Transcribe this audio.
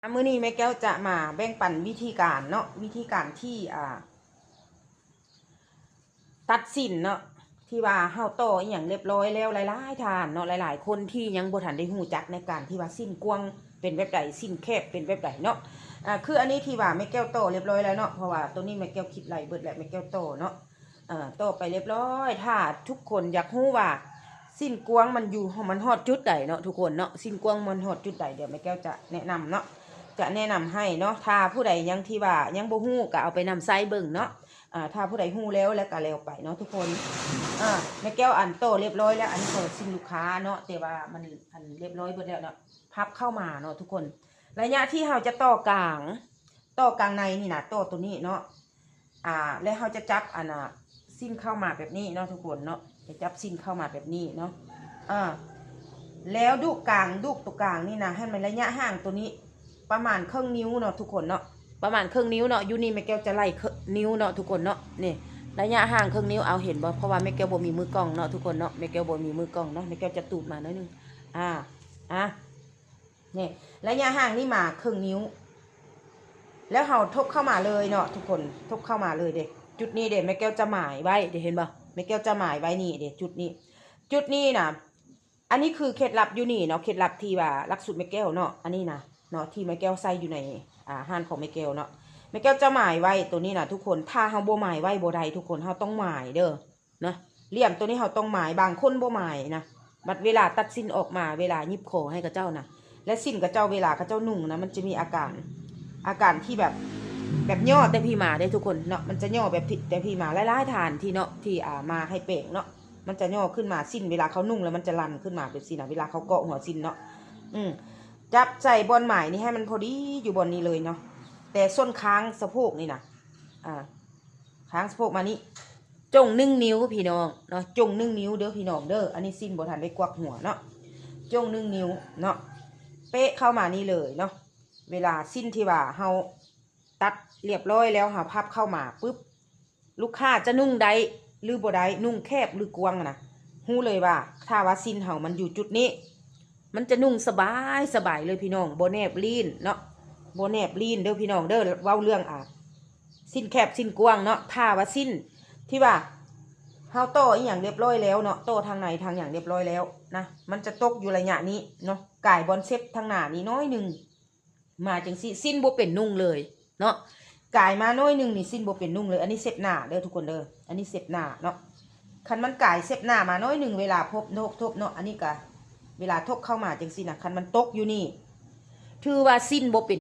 ມື້ນີ້ແມ່ແກ້ວຈະມາແບ່ງປັນວິທີການເນາະ ວິທີການທີ່ ອ່າ ຕັດສິ້ນເນາະ ທີ່ວ່າເຮົາຕໍ່ອີ່ຫຍັງລຽບຮ້ອຍແລ້ວ ຫຼາຍໆທ່ານເນາະ ຫຼາຍໆຄົນທີ່ຍັງບໍ່ທັນໄດ້ຮູ້ຈັກໃນການທີ່ວ່າສິ້ນກວ້າງເປັນແບບໃດ ສິ້ນແຄບເປັນແບບໃດເນາະ. ອ່າ ຄືອັນນີ້ທີ່ວ່າແມ່ແກ້ວຕໍ່ລຽບຮ້ອຍແລ້ວເນາະ ເພາະວ່າໂຕນີ້ແມ່ແກ້ວຄິດໄລ່ເບິດແລ້ວ ແມ່ແກ້ວຕໍ່ເນາະ ເອີ ຕໍ່ໄປລຽບຮ້ອຍ. ຖ້າທຸກຄົນຢາກຮູ້ວ່າສິ້ນກວ້າງມັນຢູ່ ມັນຮອດຈຸດໃດເນາະທຸກຄົນເນາະ ສິ້ນກວ້າງມັນຮອດຈຸດໃດ ດຽວແມ່ແກ້ວຈະແນະນຳເນາະ ຈະແນະນຳໃຫ້ເນາະ. ຖ້າຜູ້ໃດຍັງທີ່ວ່າຍັງບໍ່ຮູ້ກໍເອົາໄປນຳໃຊ້ເບິ່ງເນາະ. ອ່າ ຖ້າຜູ້ໃດຮູ້ແລ້ວ ແລ້ວກໍແລ້ວໄປເນາະທຸກຄົນ. ອ່າ ແມ່ແກ້ວອັນຕໍ່ລຽບຮ້ອຍແລ້ວ ອັນນີ້ກໍສິ້ນລູກຄ້າເນາະ ແຕ່ວ່າມັນອັນລຽບຮ້ອຍເບິດແລ້ວເນາະ ພັບເຂົ້າມາເນາະທຸກຄົນ. ໄລຍະທີ່ເຮົາຈະຕໍ່ກາງ ຕໍ່ກາງໃນນີ້ນະ ຕໍ່ໂຕນີ້ເນາະ ອ່າ ແລ້ວເຮົາຈະຈັບອັນນ່າ ສິ້ນເຂົ້າມາແບບນີ້ເນາະທຸກຄົນເນາະ ຈະຈັບສິ້ນເຂົ້າມາແບບນີ້ເນາະ. ອ່າ ແລ້ວດຸກາງ ດຸໂຕກາງນີ້ນະ ໃຫ້ມັນໄລຍະຫ່າງໂຕນີ້ປະມານເຄິ່ງນິ້ວເນາະທຸກຄົນເນາະ ປະມານເຄິ່ງນິ້ວເນາະ. ຢູ່ນີ້ແມ່ແກ້ວຈະໄລ່ເຄິ່ງນິ້ວເນາະທຸກຄົນເນາະ ນີ້ ໄລຍະຫ່າງເຄິ່ງນິ້ວ ເອົາ ເຫັນບໍ່? ເພາະວ່າແມ່ແກ້ວບໍ່ມີມືກ້ອງເນາະທຸກຄົນເນາະ ແມ່ແກ້ວບໍ່ມີມືກ້ອງເນາະ ແມ່ແກ້ວຈະຕູດມາໜ້ອຍໜຶ່ງ ອ່າ ອ່າ ນີ້ ໄລຍະຫ່າງນີ້ມາເຄິ່ງນິ້ວ ແລ້ວເຮົາທົບເຂົ້າມາເລີຍເນາະທຸກຄົນ ທົບເຂົ້າມາເລີຍເດ້. ຈຸດນີ້ເດ້ ແມ່ແກ້ວຈະໝາຍໄວ້ເດ້ ເຫັນບໍ່? ແມ່ແກ້ວຈະໝາຍໄວ້ນີ້ເດ້ ຈຸດນີ້ ຈຸດນີ້ນະ. ອັນນີ້ຄືເຄັດລັບຢູ່ນີ້ເນາະ ເຄັດລັບທີ່ວ່າຫຼັກສູດແມ່ແກ້ວເນາະ ອັນນີ້ນະເນາະ ທີ່ແມ່ແກ້ວໃສ່ຢູ່ໃນ ອ່າ ຮ້ານຂອງແມ່ແກ້ວເນາະ. ແມ່ແກ້ວຈະໝາຍໄວ້ໂຕນີ້ນະທຸກຄົນ ຖ້າເຮົາບໍ່ໝາຍໄວ້ບໍ່ໄດ້ທຸກຄົນ ເຮົາຕ້ອງໝາຍເດີ້. ນະ ຫຼ່ຽມໂຕນີ້ເຮົາຕ້ອງໝາຍ ບາງຄົນບໍ່ໝາຍນະ ບັດເວລາຕັດສິ້ນອອກມາ ເວລາຫຍິບຂໍໃຫ້ເຂົາເຈົ້ານະ ແລະ ສິ້ນເຂົາເຈົ້າ ເວລາເຂົາເຈົ້ານຸ່ງນະ ມັນຈະມີອາການ ອາການທີ່ແບບ ແບບຍໍ້ແຕ່ພີ້ມາເດ້ທຸກຄົນເນາະ ມັນຈະຍໍ້ແບບທີ່ ແຕ່ພີ້ມາ ຫຼາຍໆທ່ານທີ່ເນາະ ທີ່ ອ່າ ມາໃຫ້ແປງເນາະ ມັນຈະຍໍ້ຂຶ້ນມາ ສິ້ນເວລາເຂົານຸ່ງແລ້ວມັນຈະຫຼັ່ນຂຶ້ນມາແບບຊີ້ນະ ເວລາເຂົາເກາະຫົວສິ້ນເນາະ. ອືມ ຈັບໃສ່ບ່ອນໝາຍນີ້ໃຫ້ມັນພໍດີຢູ່ບ່ອນນີ້ເລີຍເນາະ ແຕ່ສ່ວນຄາງສະໂພກນີ້ນະ ອ່າ ຄາງສະໂພກມານີ້ ຈົ່ງໜຶ່ງນິ້ວພີ່ນ້ອງເນາະ ຈົ່ງໜຶ່ງນິ້ວເດີ້ພີ່ນ້ອງເດີ້. ອັນນີ້ສິ້ນບໍ່ທັນໄດ້ກວັກຫົວເນາະ ຈົ່ງໜຶ່ງນິ້ວເນາະ ເປະເຂົ້າມານີ້ເລີຍເນາະ. ເວລາສິ້ນທີ່ວ່າເຮົາຕັດລຽບຮ້ອຍແລ້ວ ເຮົາພັບເຂົ້າມາປຶບ ລູກຄ້າຈະນຸ່ງໄດ້ ຫຼື ບໍ່ໄດ້ ນຸ່ງແຄບ ຫຼື ກວ້າງນະ ຮູ້ເລີຍວ່າ ຖ້າວ່າສິ້ນເຮົາມັນຢູ່ຈຸດນີ້ ມັນຈະນຸ່ງສະບາຍ ສະບາຍເລີຍພີ່ນ້ອງ ບໍ່ແນບລີ້ນເນາະ ບໍ່ແນບລີ້ນເດີ້ພີ່ນ້ອງເດີ້. ເວົ້າເລື່ອງ ອ່າ ສິ້ນແຄບ ສິ້ນກວ້າງເນາະ ຖ້າວ່າສິ້ນທີ່ວ່າເຮົາຕໍ່ອີ່ຫຍັງລຽບຮ້ອຍແລ້ວເນາະ ຕໍ່ທາງໃນທາງຫຍັງລຽບຮ້ອຍແລ້ວນະ ມັນຈະຕົກຢູ່ໄລຍະນີ້ເນາະ ກາຍບ່ອນເຊັບທາງໜ້ານີ້ໜ້ອຍໜຶ່ງ ມາຈັ່ງຊີ້ ສິ້ນບໍ່ເປັນນຸ່ງເລີຍເນາະ ກາຍມາໜ້ອຍໜຶ່ງນີ້ ສິ້ນບໍ່ເປັນນຸ່ງເລີຍ. ອັນນີ້ເຊັບໜ້າເດີ້ທຸກຄົນເດີ້ ອັນນີ້ເຊັບໜ້າເນາະ. ຄັນມັນກາຍເຊັບໜ້າມາໜ້ອຍໜຶ່ງ ເວລາພົບ ທົບ ທົບເນາະ ອັນນີ້ກະເວລາທົບເຂົ້າມາຈັ່ງຊີ້ນະ ຄັນມັນຕົກຢູ່ນີ້ ຖືວ່າສິ້ນບໍ່ເປັນ